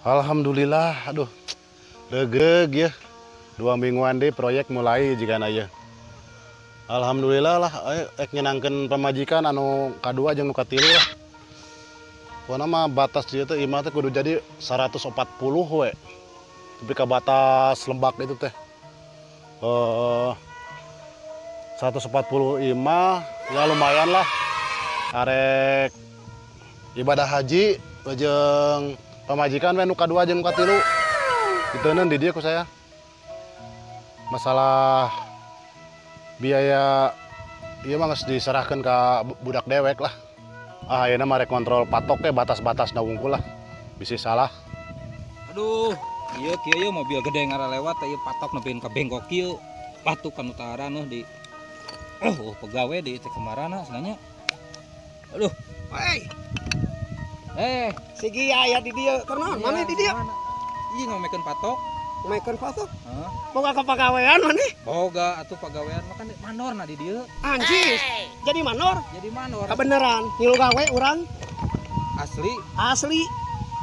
Alhamdulillah, aduh, regreg ya. 2 mingguan deh proyek mulai jika ya. Alhamdulillah lah, ek nyenangkeun pamajikan anu kadua jeung nu katilu lah. Pokona mah batas dia teh imah teh kudu jadi 140 we. Tapi ke batas lembak itu teh. 140 imah ya lumayan lah. Arek ibadah haji jeung pamajikan we nu kadua jeung nu katilu. Diteunkeun di dieu ku saya. Masalah biaya ieu mah geus diserahkeun ka budak dewek lah. Ah, ayeuna mah rek kontrol patok teh batas-batasna wungkul lah. Bisi salah. Aduh, ieu kieu ieu mobil gede ngaralewat teh ieu patok nepikeun ka bengkok kieu. Patuh ka utara nuh di oh, pegawe di teh kemarana cenah. Aduh, hei. Eh, Si Gia aya di dieu. Kunaon maneh di dieu? Ieu ngomekeun patok. Ngomekeun patok? Heeh. Boga kapagawean maneh? Boga atuh pagawean mah kan mandorna di dieu. Anjir. Jadi mandor? Jadi mandor. Kabeneran, ngilu gawe urang. Asli. Asli.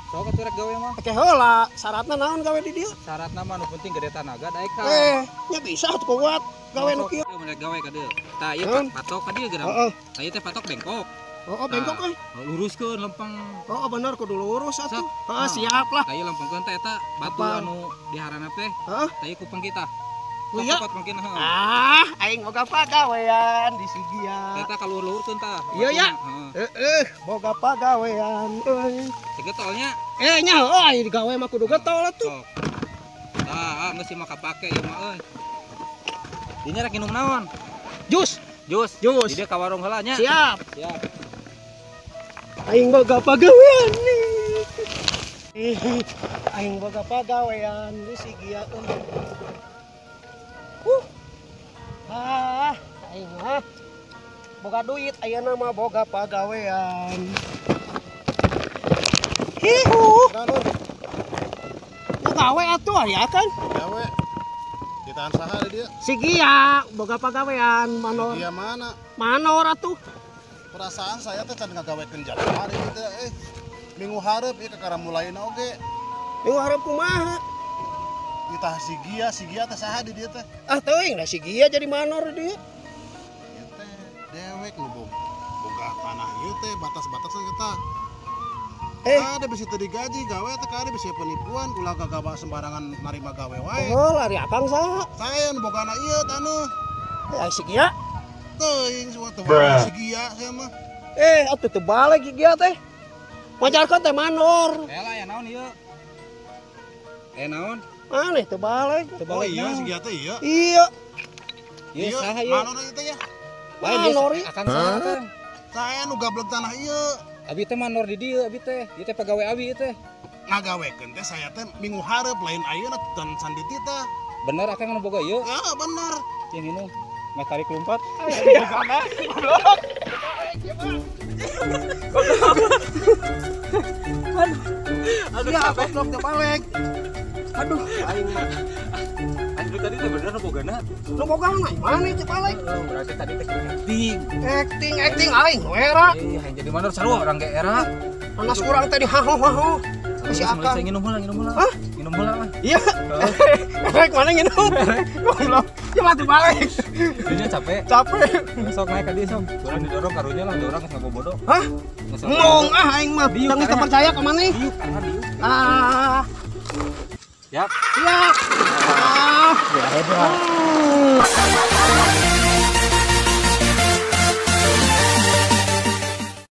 Sok atuh rek gawe mah. Oke heula, syaratna naon gawe di dieu? Syaratna mah nu penting gede tanaga daekan. Eh, nya bisa atuh kuat gawe nu kieu. Rek gawe ka dieu. Tah ieu patok ka dieu geura. Heeh. Tah ieu teh patok bengkok. Oh, bengkok euy. Luruskeun lempeng. Oh, bener kudu lurus atuh. Heeh, siap lah. Tah ieu lempengkeun teh eta batu anu diharanap teh. Heeh. Tah ieu kupeng kita. Oh iya. Ah, aing boga pagawean di si Gia. Eta kaluhur-luhurkeun tah. Iya ya. Heeh, boga pagawean euy. Segetolnya. Eh nya heuh aya digawe mah kudu getol atuh. Tah, geus mah kapake ieu mah euy. Dinya rek minum naon? Jus. Jus. Jus. Di dieu ka warung heula nya. Siap. Siap. Aing boga pagawean nih. Aing boga pagawean di si Gia euy. Ah, aing mah boga duit ayeuna mah boga pagawean. Hihu. Ya gawe atuh aya kan? Gawe. Ditahan saha di dieu? Si Gia boga pagawean manor. Si Gia mana? Manor atuh. Perasaan saya teh can ngagawekeun jalan hari teh minggu hareup ieu kakara mulaina oge. Minggu hareup kumaha? Itah si Gia teh saha di dieu teh? Ah teuing da si Gia jadi manor di dieu. Ieu teh dewek nu boga tanah ieu teh batas-batasan kita. Ada bisa teu digaji gawe teh kade bisa penipuan ulah gagabah sembarangan narima gawe wae. Oh, lari akang saha? Saya nu bogana ieu taneuh. Eh si Gia? Teuing semua teu si Gia saya mah. Eh, atuh teu balik si Gia teh. Majarkeun teh manor. Heula ya naon ieu? Eh naon? Aneh teu balik. Oh iya si Gia teh iya. Iya. Iya saha ieu? Manor ieu teh ya. Manor akang saha teh? Saya nu gablek tanah ieu. Abi teh manor di dieu abi teh. Ieu teh pagawe abi ieu teh. Ngagawekeun teh saya teh minggu hareup lain ayeuna tan sanditi teh. Bener akang nu boga ieu? Heeh, bener. Yang ini meh tarik lompat. Goblok. Aduh, ya, goblok teh balik. Aduh, aing mah. Anjir tadi teh bener nu bogana. Nu bogana mana teh balik? Berarti tadi teh acting. Acting aing nu era. Eh, hayang jadi mandor sarua urang ge era. Panas urang teh di haho-haho. Si akang. Nginum heula, nginum heula. Hah? Nginum heula mah. Iya. Rek mana nginum? Goblok. Ya mati balik. Dinya capek. Capek. Sok naik ka dieu sok. Urang didorong karunya lah, dorong geus ngabobodo. Hah? Ngomong ah aing mah. Teu geus percaya ka maneh. Diuk karena diuk. Ah. Siap. Siap. Ah. Ya hebat.